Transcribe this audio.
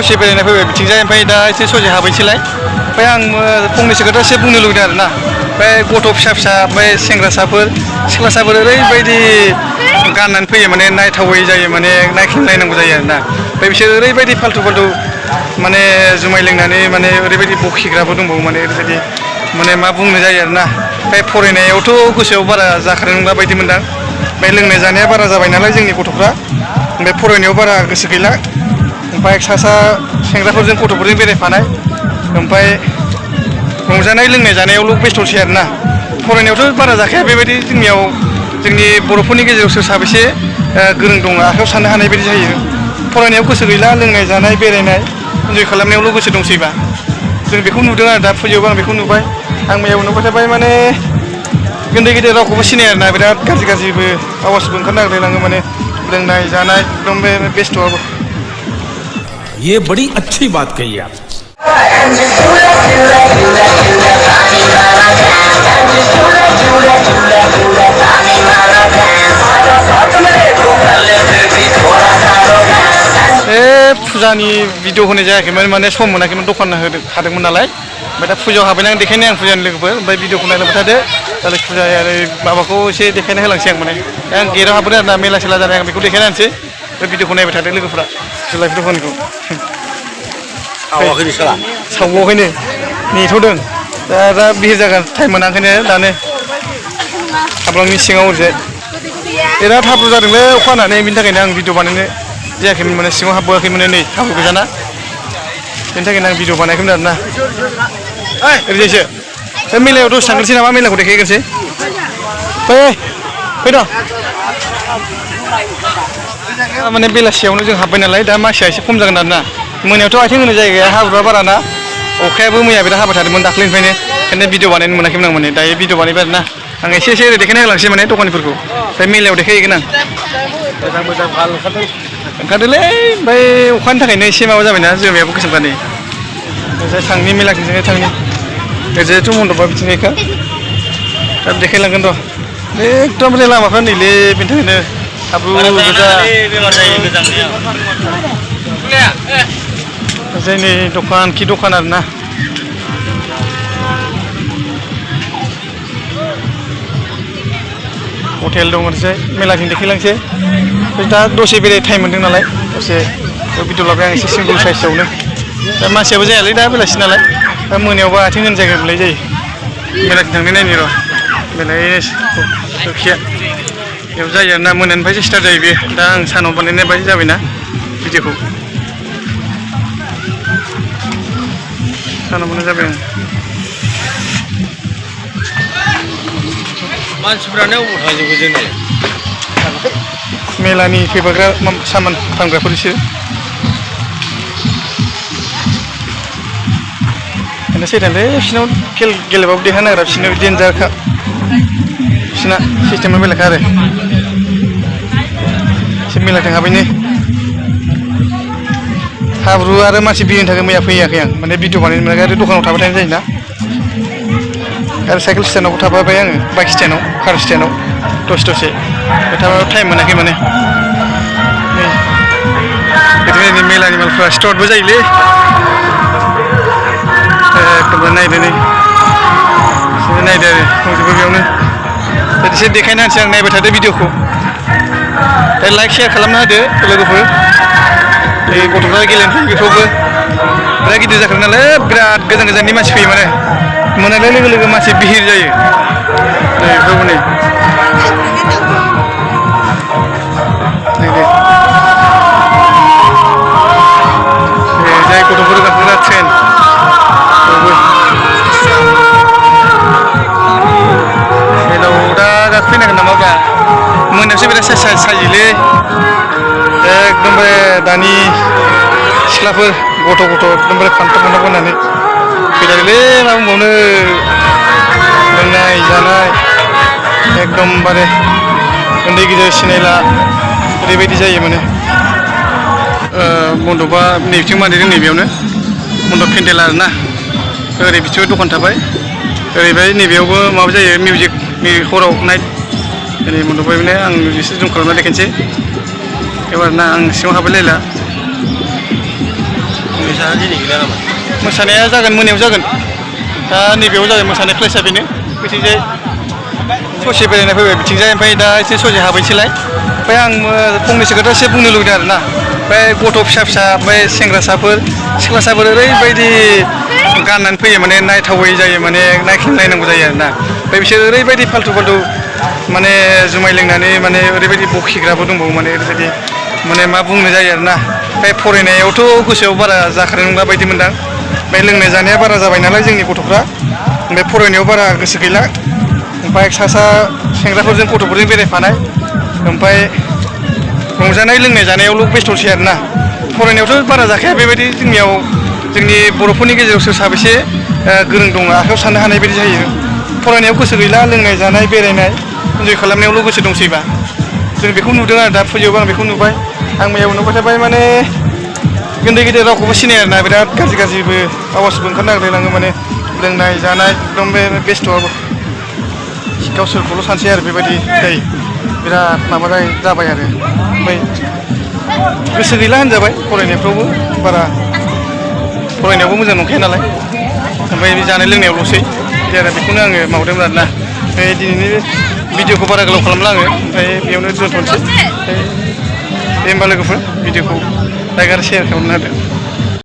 दसे बेरायना फैबाय बिथिंजाय ओमफ्राय दा एसे ससे हाबैसैलाय ओमफ्राय आं फंनैसो खोथा एसे बुंनो लुगैदों आरोना ओमफ्राय गथ' फिसा ओमफ्राय सेंग्रासाफोर सिख्लासाफोर ओरैबायदि गाननानै फैयो माने नायथावै जायो माने नायख्लायनांगौ जायो आरोना ओमफ्राय बिसोर ओरैबायदि फाल्थु माने जुमाय लोंनानै माने ओरैबायदि बखिग्राबो दंबावो माने ओरैबायदि माने मा बुंनो जायो आरोना ओमफ्राय फरायनायावथ' गोसोआव बारा जाखानाय नंला बायदि मोनदां ओमफ्राय लोंनाय जानाया बारा जाबाय नालाय जोंनि गथ'फ्रा ओमफ्राय फरायनायाव बारा गोसो गैला ओमफ्राय सा सेंग्राफोरजों गथ'फोरजों बेरायफानाय ओमफ्राय रंजानाय लोंनाय जानायावल' बेस्थ'सै आरोना फरायनायावथ' बारा जाखाया बेबायदि जोंनियाव जोंनि बर'फोरनि गेजेराव सोर साबेसे गोरों दङ आखायाव साननो हानाय बायदि जायो फरायनायाव गोसो गैला लोंनाय जानाय बेरायनाय इन्जय खालामनायावल' गोसो दंसैबा जों बेखौ नुदों आरो दा फुजायावबो आं बेखौ नुबाय आं मैयाबो नुबाय थाबाय माने उन्दै गिदिर रावखौबो सिनाया आरोना बिराद गाज्रिबो आवाजबो ओंखारनो नागिरलाङो माने लोंनाय जानाय एकदम बे बेस्थ'आबो ये बड़ी अच्छी बात कही आप फुजानि भिडिअ होनाय जायाखैमोन माने सम मोनाखैमोन दखान हादोंमोन नालाय ओमफ्राय दा फुजायाव हाबैना आं देखायनो आं फुजानि लोगोफोर ओमफ्राय भिडिअखौ नायलांबाय थादो दालाय फुजा आरो माबाखौ एसे देखायना होलांसै आं माने दा आं गेटआव हाबोदों आरोना मेला सेला जानाय आं बेखौ देखायना होनोसै ओमफ्राय भिडिअखौ नायबाय थादो लोगोफोरा जुलाइ फोरबोनिखौ साववाखैनो नेथ'दों दा बिहिर जागोन टाइम मोनाखैनो दानो हाब्लांनि सिङाव ओरैजाय बिराद हाब्रु जादोंलै अखा हानानै बिनि थाखायनो आं भिडिअ बानायनो जायाखैमोन माने सिङाव हाबबोआखैमोन नै हाब्रु गोजाना बेनि थाखायनो आं भिडिअ बानायाखैमोन आरोना ओरैजायसो बे मेलायाव दसे थांग्रोसै नामा मेलाखौ देखायग्रोसै फैद' माने बेलासियावनो जों हाबबाय नालाय दा मानसिया एसे खम जागोन आरोना मोनायावथ' आथिं होनो जायगा गैया हाब्रुआ बाराना अखायाबो मैया बिराद हाबाय थादोंमोन दाख्लैनिफ्रायनो ओंखायनो भिडिअ बानायनो मोनाखैमोन आं माने दायो भिडिअ बानायबाय आरोना आं एसे ओरै देखायना होलांसै माने दखानिफोरखौ ओमफ्राय मेलायाव देखायहैगोन आं ओंखारदोंलै ओमफ्राय अखानि थाखायनो एसे माबा जाबायना जोमायाबो गोसोमखानि ओरैजाय थांनि मेलाखिजोंनो थांनि ओरैजायथ' मन्दपआ बिथिंजायखा दा देखायलांगोन र' एकदमबारे लामाफ्रा नैलै बेनि थाखायनो हाब्रु गोजा जोंनि दखान खि दखान आरोना हटेल दं ओरैजाय मेलाजों देखायलांसै दा दसे बेराय टाइम मोनदों नालाय दसे भिडिअ लाबाय आं एसे सिंगोल साइजआवनो दा मानसियाबो जायालै दा बेलासि नालाय दा मोनायावबा आथिं होनो जायगा मोनलाय जायो मेलाजों थांनो नायनि र' मेलाय सोरखिया बेयाव जायो आरोना मोनानिफ्रायसो स्टार्ट जायो बे दा आं सानाव बानायनाय बायदि जाबायना भिडिअखौ सानाव बानायनाय जाबाय आं मानसिफ्रानो अबाव थाजोबो जोंनालाय मेलानि फैफाग्रा सामान फानग्राफोर बिसोर सैथानलै बिसोरनाव खेल गेलेबाबो देखायनो नागिरा बिसोरनाव देन्जारखा बिसोरना सिस्टेमा बेलेखा आरो एसे मेलाजों हाबैनो हाब्रु आरो मानसि बिनि थाखाय मैया फैयाखै आं माने भिडिअ बानायनो मोनाखै आरो दखानाव थाबाय थानाय जायोना आरो साइकेल स्टेन्डआवबो थाफाबाय आङो बाइक स्टेन्डआव कार स्टेन्डआव दसे बे थाबाय टाइम मोनाखै माने बिदिनो मेलानि मालफ्रा स्टरबो जायोलै एकदमबारे नायदो नै नायदो आरो दंजोबो बेयावनो एसे देखायना होनोसै आं नायबाय थादो भिडिअखौ दा लाइक शेयार खालामना होदो लोगोफोर बे गथ'फ्रा गेलेनो फैयो बेफ्रावबो बिराद गिदिर जाखादों नालाय बिराद गोजान गोजाननि मानसि फैयो माने मोनानाय लोगो लोगो मानसि बिहिर जायो बेफ्रावबो नै जाय गथ'फोर गाखोग्रा ट्रेन बेयाव दा गाखोफैनांगोन नामाब्रा मोनायावसो बिराद सायोलै एकदमबारे दानि सिख्लाफोर गथ' एकदमबारे फान्थाव होननानै फैलायलै मा बुंबावनो लोंनाय जानाय एकदमबारे उन्दै गिदिर सिनायला ओरैबायदि जायो माने मन्दपआ नैबिथिं बानायदों नैबेयावनो मन्दप पेन्डेल आरोना ओरै बिथिंबो दखान थाबाय ओरैबाय नैबेयावबो माबा जायो मिउजिक हराव नाइट ओरै मन्दपआव माने आं एसे जुम खालामना देखायनोसै एबार ना आं सिङाव हाबलायला मोसानाया दिनै गैला नामा? मोसानाया जागोन मोनायाव जागोन दा नैबेयाव जागोन मोसानाय प्लेसआ बेनो बिथिंजाय ससे बेरायना फैबाय बिथिंजाय ओमफ्राय दा एसे ससे हाबैसैलाय ओमफ्राय आं फंनैसो खोथा एसे बुंनो लुगैदों आरोना ओमफ्राय गथ' फिसा ओमफ्राय सेंग्रासाफोर सिख्लासाफोर ओरैबायदि गाननानै फैयो माने नायथावै जायो माने नायख्लायनांगौ जायो आरोना ओमफ्राय बिसोर ओरैबायदि फाल्थु माने जुमाय लोंनानै माने ओरैबायदि बखिग्राबो दंबावो माने ओरैबायदि माने मा बुंनो जायो आरोना ओमफ्राय फरायनायावथ' गोसोआव बारा जाखानाय नंला बायदि मोनदां ओमफ्राय लोंनाय जानाया बारा जाबाय नालाय जोंनि गथ'फ्रा ओमफ्राय फरायनायाव बारा गोसो गैला ओमफ्राय सा सेंग्राफोरजों गथ'फोरजों बेरायफानाय ओमफ्राय रंजानाय लोंनाय जानायावल' बेस्थ'सै आरोना फरायनायावथ' बारा जाखाया बेबायदि जोंनियाव जोंनि बर'फोरनि गेजेराव सोर साबेसे गोरों दङ आखायाव साननो हानाय बायदि जायो फरायनायाव गोसो गैला लोंनाय जानाय बेरायनाय इन्जय खालामनायावल' गोसो दंसैबा जों बेखौ नुदों आरो दा फुजियावबो आं बेखौ नुबाय आं मैयाव नुबाय थाबाय माने उन्दै गेदेर रावखौबो सिनाया आरोना बिराद गाज्रिबो आवाजबो ओंखारनो नागिरलाङो माने लोंनाय जानाय एकदम बे बेस्थ'आबो गावसोरखौल' सानसै आरो बेबायदि जायो बिराद माबा जाबाय आरो ओमफ्राय गोसो गैला होनजाबाय फरायनायफ्रावबो बारा फरायनायावबो मोजां नंखाया नालाय ओमफ्राय बे जानाय लोंनायावल'सै बिदि आरो बेखौनो आङो मावदोंमोन आरोना ओमफ्राय दिनैनि भिडिअखौ बारा गोलाव खालामला आङो ओमफ्राय बेयावनो दोनथ'नोसै दे होमबा लोगोफोर भिडिअखौ लाइक आरो शेयार खालामना होदो